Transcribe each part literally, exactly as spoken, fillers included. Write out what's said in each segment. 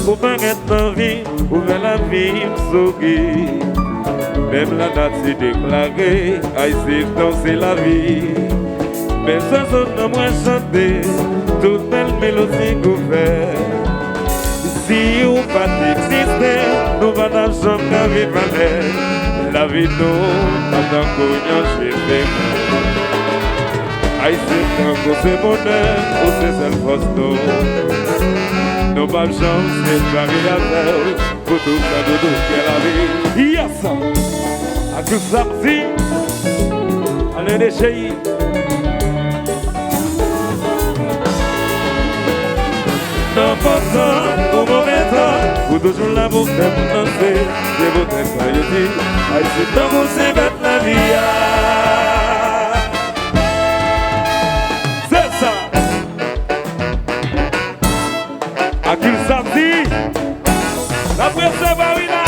Ou pa gen anvi, ou fè lavi m souri. Menm lanati deklare, Ayisyen, tan se lavi. Men zwazo nan mwen chante, tout bèl melodi k ou fè. Si ou pa t egziste, nou pa t ap janm ka viv anlè. Lavi nou pa tankou yon cheve. Ayisyen, tankou se bonè, ou se sèl fòs nou. Nou p ap janm separe avè w, pou tout tan nou tou kè lavi. Yes! Ak samdi, ale de cheri. Nan bon tan ou move tan, ou toujou la pou fè m danse. Se poutèt sa yo di, Ayiti tankou se bèt lavi a. Se sa. Akil Samdi, n ap resevwa wi la.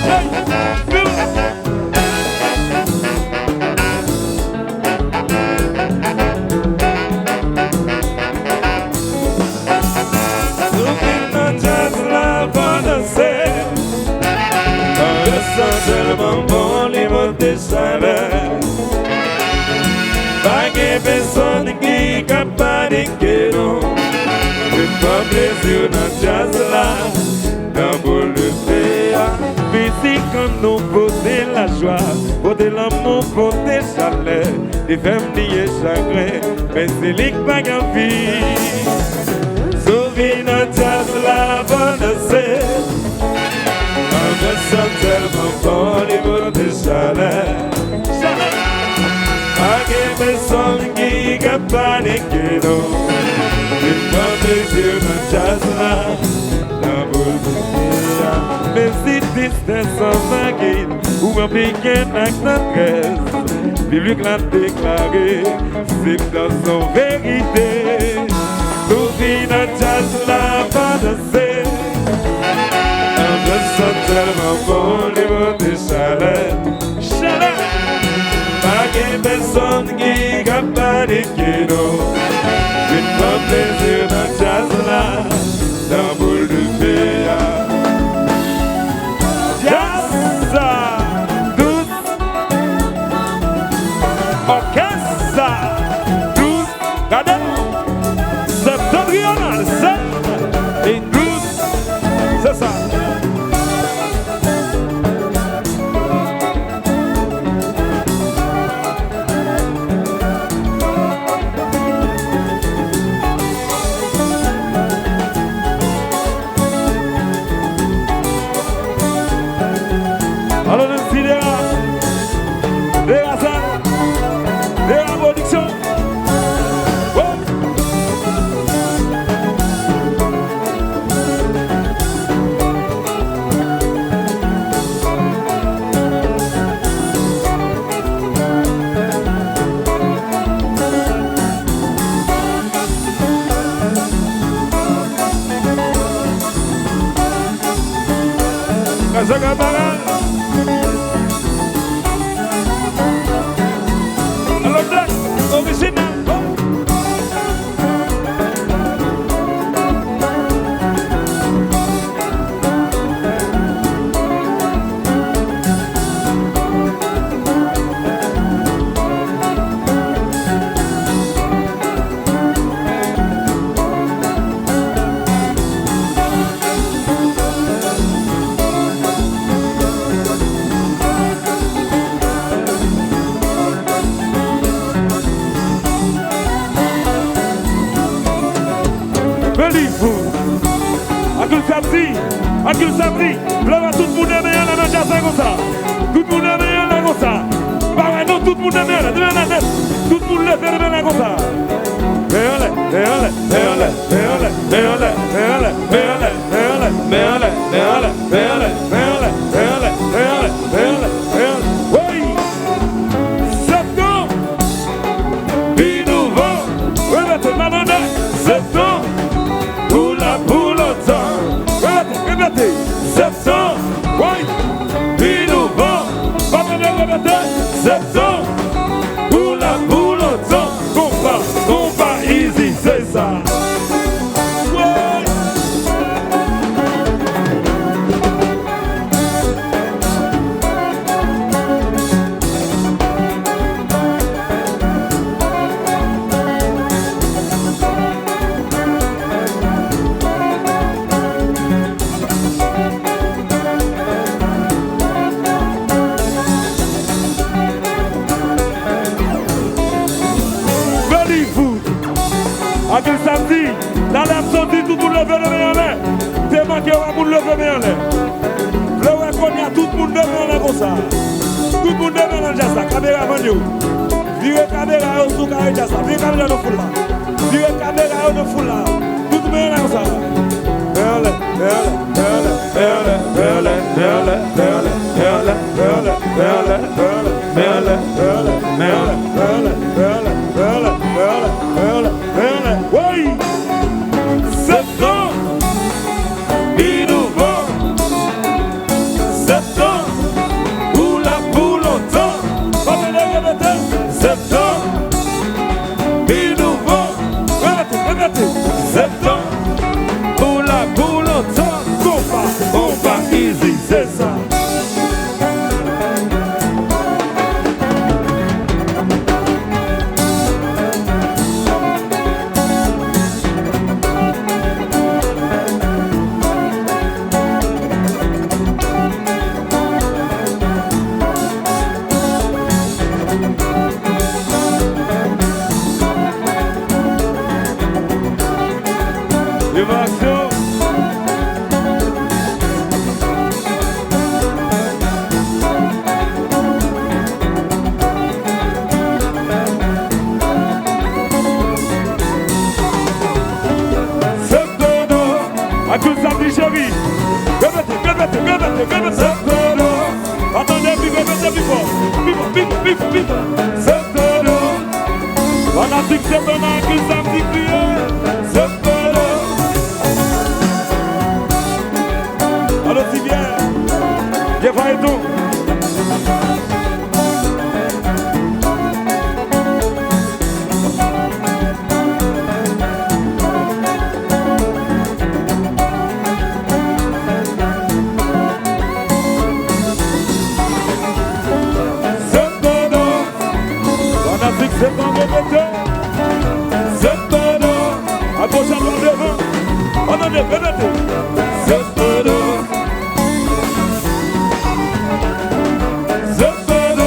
Hey! Nou vin nan djaz la pou danse. Anbyans lan tèlman bon, li monte chalè. Pa gen pèsonn ki ka panike nou. Vin pran plezi w nan djaz la, nan boul de fe a. Mizik an nou pote lajwa, pote lanmou, pote chalè. Li fè m bliye chagren, men se li k pa gen anvi. Si w vin nan djaz la pou danse. Anbyans lan tèlman fò, li pote chalè. Pa gen pèsonn ki ka panike nou. Vin pran plezi w nan djaz la, nan boul de fe a. Men si tristès anvagi w, ou anpike ak tandrès. Bib la deklare, se dans an verite. Nou vin nan djaz la pou danse. Anbyans lan tèlman bon, li pote chalè. Chalè. Pa gen pèsonn ki ka panike nou. Vin pran plezi w nan djaz la, nan boul de fe a. Djaz sa dous. Òkès sa dous. Gade. Septentrional, sèt e douz. Se sa. Alò, nou di Dera. Dera sa. Dera Production. Oh. Kazaka Baral. Alò, Black, orijinal. Believe. Akil Samdi, Akil Samdi. Lè tout moun leve men yo, leve djaz la konsa. Tout moun leve men yo, leve konsa. Pa wè non, tout moun leve men yo, leve men yo nèt. Tout moun leve men yo konsa. Men anlè, men anlè, men anlè, men anlè, men anlè, men anlè, men anlè, men anlè, men anlè, men anlè, men anlè, men anlè, men anlè, men anlè, men anlè, men anlè, men anlè. Woy! Septan! Pi douvan! Repete, m ap tande! Septan! Pou la pou lontan! Repete, repete! Septan! Woy! Pi douvan! Pa tande, repete! Septan! Pou la pou lontan! Konpa, konpa, easy, se sa. Woy! Vire kamera yo sou Kare Djaz la. Vire kamera nan foul la. Vire kamera yo nan foul la. Tout men la sa. Mèlè, mèlè, mèlè, mèlè. Woy! Septan, pi nouvo. Septan, pou la pou lontan. Pa pede repete. Septan, pi nouvo. Repete, repete. Septan, pou la pou lontan. Konpa, konpa, izi, se sa. Evansyon. Septan, akoz sa di cheri. Repete, repete, repete, repete. Septan. Atande, pi fò, pi fò, pi fò, pi fò, pi fò, pi fò. Septan. Fanatik Septan, akoz sa di kriye. Septan. Alo, Ti Vyè. Vye Fayeton. Septan. Fanatik Septan repete. Septan. Agoch, adwat, devan. An ande, repete. Septan. Septan.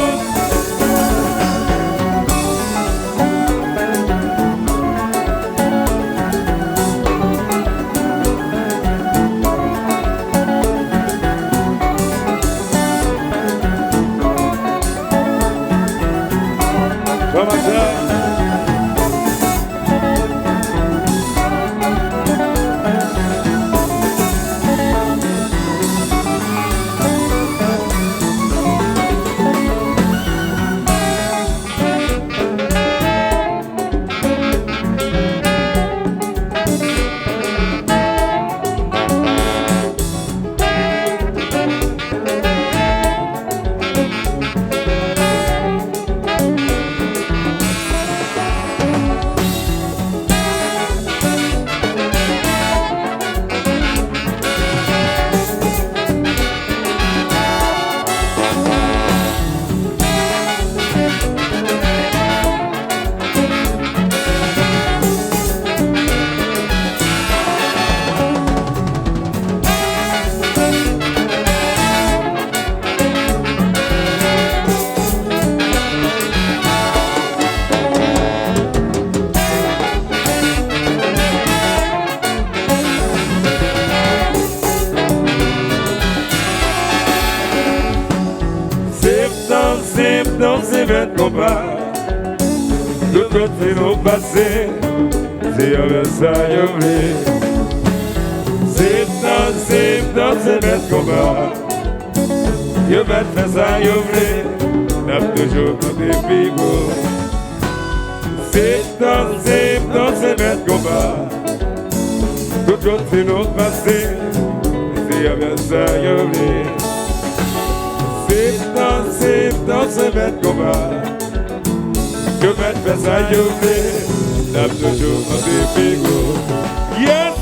Septan, Septan, se mèt konpa. Tout kote nou pase, se avè sa yo vle. Septan, Septan, se mèt konpa. Yo mèt fè sa yo vle, n ap toujou konte pi gwo. Septan, Septan, se mèt konpa. Tout kote nou pase, se avè sa yo vle. Septan, Septan, se mèt konpa. Yo mèt fè sa yo vle, n ap toujou monte pi gwo. Yes!